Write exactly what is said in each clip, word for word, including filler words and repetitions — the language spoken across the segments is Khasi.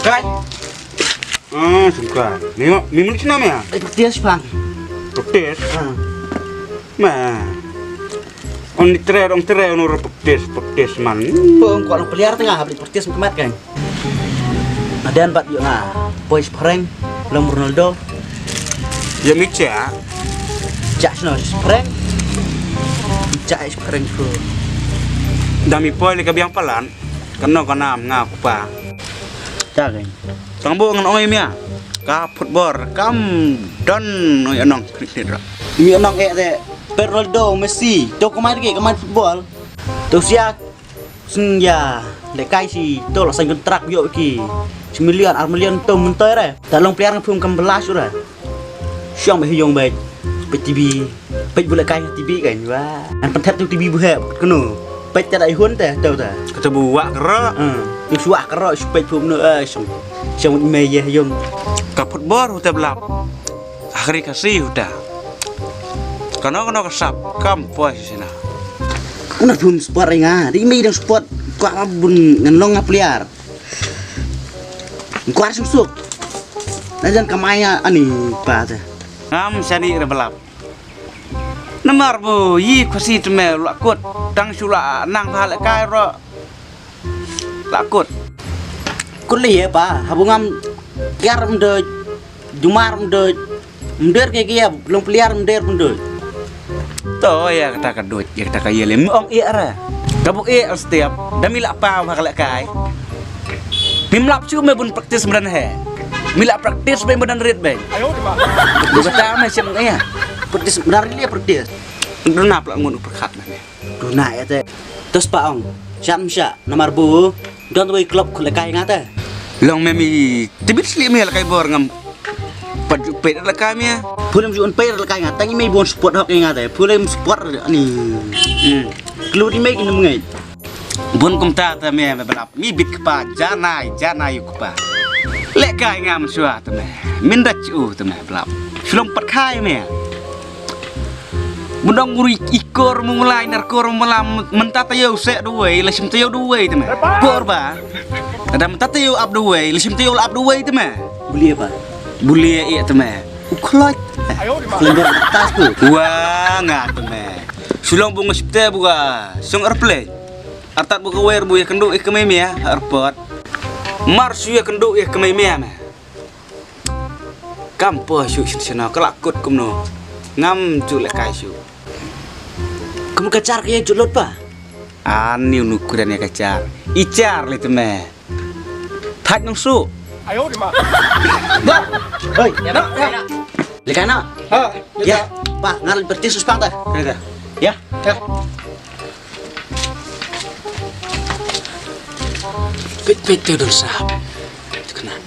Kai. Ah, sungkai. Mi mi mun sina me ya? Tis bang. Tis. Ah. Ma. On ni tre, on tre, on ro tis, tis man. Pung ko long player tengah beli tis mat kan. Adan bat yu nga. Boy Spring, long Ronaldo. Ya mi cha. Cha sno Spring. Cha Spring ko. Dami poi le ka biang palan. Kano ka nam nga kupa. Cha kan. Tang bu ngan ong mia. Ka football kam don oi anong krik krik ra. Mi anong eh de Ronaldo, Messi, to kumai ke kumai football. To sia sing ya le kai si to la sang kontrak yo ki. Si million, ar million to mun to re. Ta long player phum kam belas ura. Siang ba hiong ba pet T V. Peit bu lehkai ha T V kan, wah. An pynthep tu T V bu heh, kano. Peit ta da ihun ta, tau ta. Kata bu wah kero. Hmm. Tu suah kero, su peit phum no, eh, song. Song me ye yong. Ka football uta belap. Akhri kasi uta. Kano kano ka sap, kam poi sina. Una phum sport ringa, di me dang sport, kwa bun ngan long nga player. Kwar suk suk. Na jan kamaya ani pa ta. Ngam sani re belap. Namar bu yi khasi teme la kut. Tang shu la nang bha le kai ro. La kut. Kut le ye pa, habu ngam kiar mdoj, jumar mdoj, mder ke ke ya, long pliar mder mdoj. To ya kata ka doj, ya kata ka ye le, mi ong eh ra. Ka bu eh al setiap, da mi la pa bha ka le kai. Mi mlap chu me bun practice mdan he. Mi la practice be mdan rit be. Ayo di ma. Du kata me shem eh. Practice mdan rit le practice. Duna pla ngun u perkhat me. Duna ya te. Tos pa ong. Sham sha namar bu. Don wei club khule kai nga te. Long me mi tibit sli me le kai bor ngam. Pat ju pet le kai me. Pulem ju un pet le kai nga. Tangi me bon sport hok nga te. Pulem sport ani. Hmm. Kludi me ki num ngai. Bun kumta te me me belap. Mi bit kpa janai, janai u kpa. Leh kai ngam shuwa te me. Min da chu te me belap. Shlom pat khai me. Bun dong uri ikor mung lai nar kor mung lam mynta te yo se duwei, lashim te yo duwei te me. Kor ba. Ada mynta te yo ap duwei, lashim te yo ap duwei te me. Bulia ba. Bulia iya te me. U khlot. Ayo di ma. Khlot tas tu. Wa nga te me. Shlom bung sipte buga. Song airplane. Artat bu ka wer bu ya kendu ih kemai mia airport. Mar shu ya kendu ih kemai mia me. Kam po shu shin shin ka la kut kumno. Ngam ju le kai shu. Kum ka char ka ya ju lot pa. An niu nu kuran ya ka char. I char le te me. Thaj nong su. Ayo di ma. Ba. Hoi. Ya, ya. Leka na. Ha. Ya. Pa, ngal bertis uspang ta. Kaya. Ya. Ya. Pit pit tu dosa. Kena.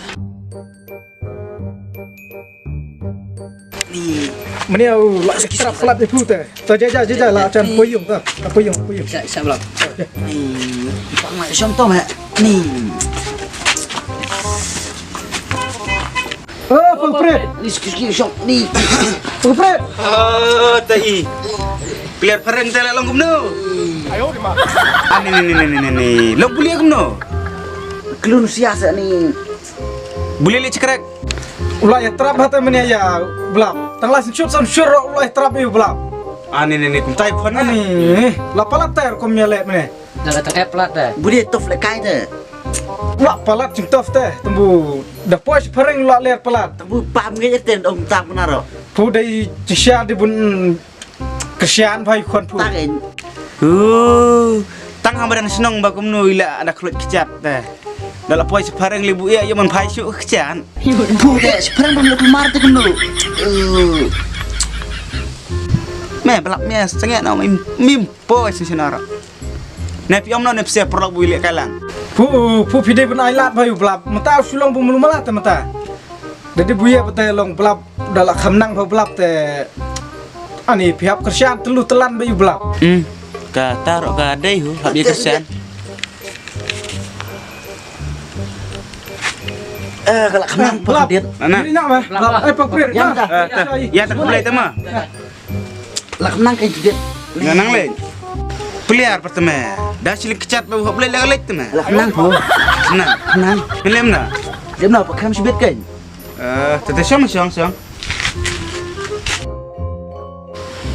Ni. Mani au la trap pelat ni pute. Ta ja ja ja ja la chan puyung ta. Ta puyung puyung. Sa sa belak. Ni. Pang mai som to me. Ni. Oh, Puprit. Ni sikit sikit shop ni. Puprit. Oh, ta i. Player pareng ta la long kumno. Ayo di ma. Ani ni ni ni ni ni. Long bulia kumno. Klun sia sa ni. Bulia li cekrek. Ula ya trap hata menia ya belap. Tang la shoot san shoot ula ya trap ya belap. Ani ni ni kumtai phone ani. La palat ter kum ya le menia. Dah kata kayak pelat dah. Budi tof le kai te. Wa palat jing tof te tembu. Da poi pareng la ler palat. Tembu pam ngi ten om tak menaro. Pu dei jisha di bun kesian bai khon pu. Tak en. Uh, tang amadan senong ba kumno ila ada khlot kechat te. Da la poi separeng libu ya yo man pai shu kechat. Pu de separeng bun lu kumar te kumno. Uh. Me belap me sengek na mim mim. Poi shisha nara. Ne phi om no ne pse prolog bu ile kailang. Pu pu phi de ben ai lat bai u blap. Mata u shulong bu mulu mala te mata. Dadi bu ye pate long blap dala khamnang ba blap te. Ani phi hap kershan telu telan bai u blap. Hmm. Ka taro ka dei hu hap ye kershan. Eh, kala khamnang pa dit. Nana. Ini nak mah. Blap. Eh, pak prit. Yang ta. Eh, ta. Ya ta play ta ma. Lak nang kai jiget. Nga nang leh. Player pertama. Dah silik kecat ba hok leh leh leh tama. Lak nang po. Nang. Nang. Ngelem na. Jam na pa khem shibit kein. Eh, tete shong, shong, shong.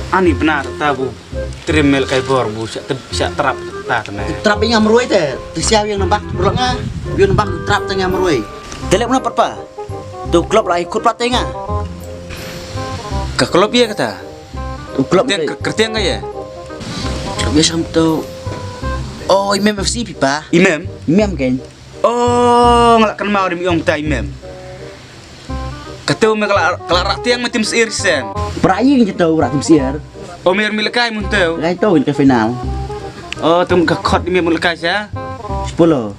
Ani bna ta bu trim mel kai bor bu sha tep, sha trap ta tene. Trap ïa nga mroi te. Te sia ïa nga bak brok nga. Ïa nga bak trap te nga mroi. Te lep na pat pa. Tu klop lai kut pat te nga. Ka klop ïa kata. Tu klop te. Kertiang ka ïa. Klop ïa sam tu. Oh, Imem F C pipa. Imem? Imem kein. Oh, nga la kynmaw rim ïong ta Imem. Katu me kala kala rak tiang me tim sir sen. Pra ïing jito rak tim sir. Oh, mer mi lekai mun teu. Lekai to in ke final. Oh, tum ka khot mi mun lekai sa. Sepuluh.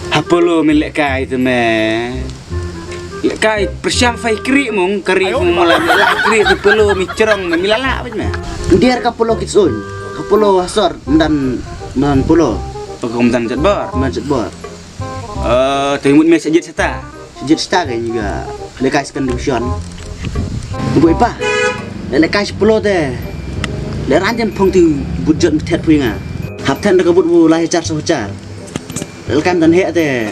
Hapolo mi lekai tu me. Lekai persiang fai kri mung kri mung mula mi lekai kri tu polo mi cerong me mi lala apa me. Udir ka polo kitsun. Ka polo hasor mendan mendan polo. Pokok mendan jadbor. Mendan jadbor. Eh, te mut me sajit seta. Jit sta ka juga lekai second division. Bui pa. Lekai sepuluh te. Le ran jem phong tu budget thet pui nga. Hap ten ka but bu lai char so char. Lekai dan he te.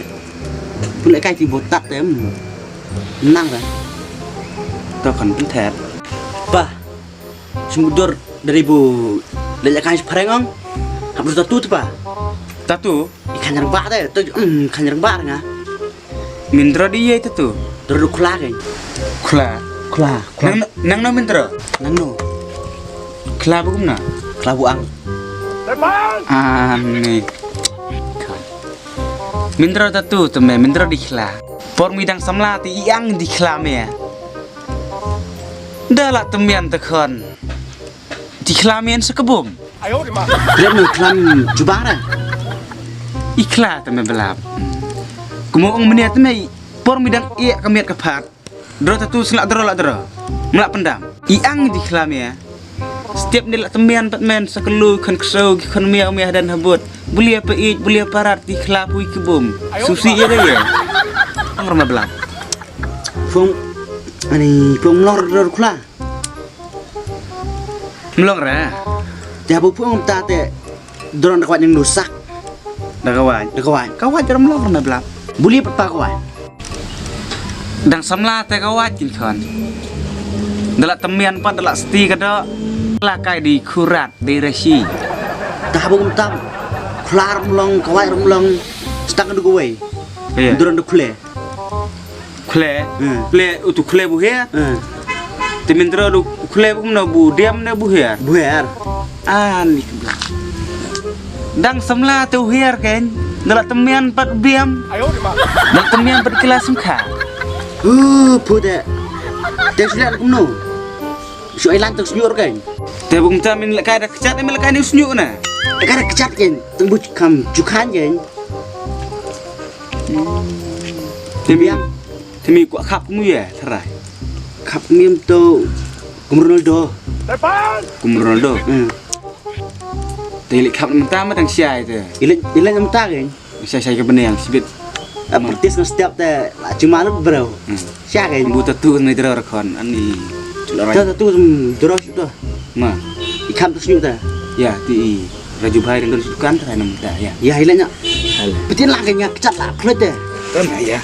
Pun lekai ti botat te. Nang ka. To kan pun thet. Pa. Smudur dari bu lekai phareng ong. Hap tatu tu pa. Tatu. Ikan yang ba te. Tu um kan yang ba nga. Mindro di ye tu tu. Dor du khla ke. Khla. Khla. Khla. Nang nang no mindro. Nang no. Khla bu kumna. Khla bu ang. Ani. Mindro tatu tu me mindro di khla. Por mi dang samla ti iang di khla me. Da la temian te khon. Di khla me en sekebum. Rem no khlam jubara. Ikhla te me belap. Kumo ong menia te me por mi dang iak ka miat ka phat. Dro tatu sla dro la dro. Mla pendam. I ang di khlam ya. Setiap ni la temian pat men sekelu khon kesau ki khon mia mia dan habut. Bulia peit bulia parat di khla pui kebum. Susi ya deh ya. Ang rama belap. Pung ani pung lor dro khla. Mlong ra. Te bu pung ta te dron da kwat ning dusak. Da kwat. Da kwat. Kwat dron mlong ra blap. Buli pat pa kwat. Dang samla te kwat kin khon. Da la temian pat da la sti ka do. La kai di khurat di resi. Ta bu tam. Khlar mlong kwat mlong. Stang du kwai. Iya. Dron du khle. Khle. Hmm. Khle utu khle bu her. Hmm. Te mindro du khle bu no bu diam ne bu her. Bu her. Ah, ni kebla. Dang samla te u her ken. Dala temian pat biam. Dala temian pat kelas mkha. Uh, pude. Te sila kumno. Shu ai lan tu snyur ken. Te bung ta min lekai da kechat min lekai ni snyur na. Lekai da kechat ken. Tengbu kam jukan ken. Temi, temi kwah khap kum ïa, tharai. Khap kum ïa to kum Ronaldo. Kum Ronaldo. Hmm. Te ilik khap mynta ma tang siai te. Ilik, ilik mynta ke. Siai siai ke beneng sibit. Ah, practice ngan step te la cuma lut bro. Hmm. Siai ke. Bu tatu ni dro rakhon ani. Tatu dro situ. Ma. I kham tu snyuk ta. Ya, ti i Raju Bhai dan Sukan ta nam ta ya. Ya, ila nya. Hal. Petin la kanya kecat la khlot te. Kan ya.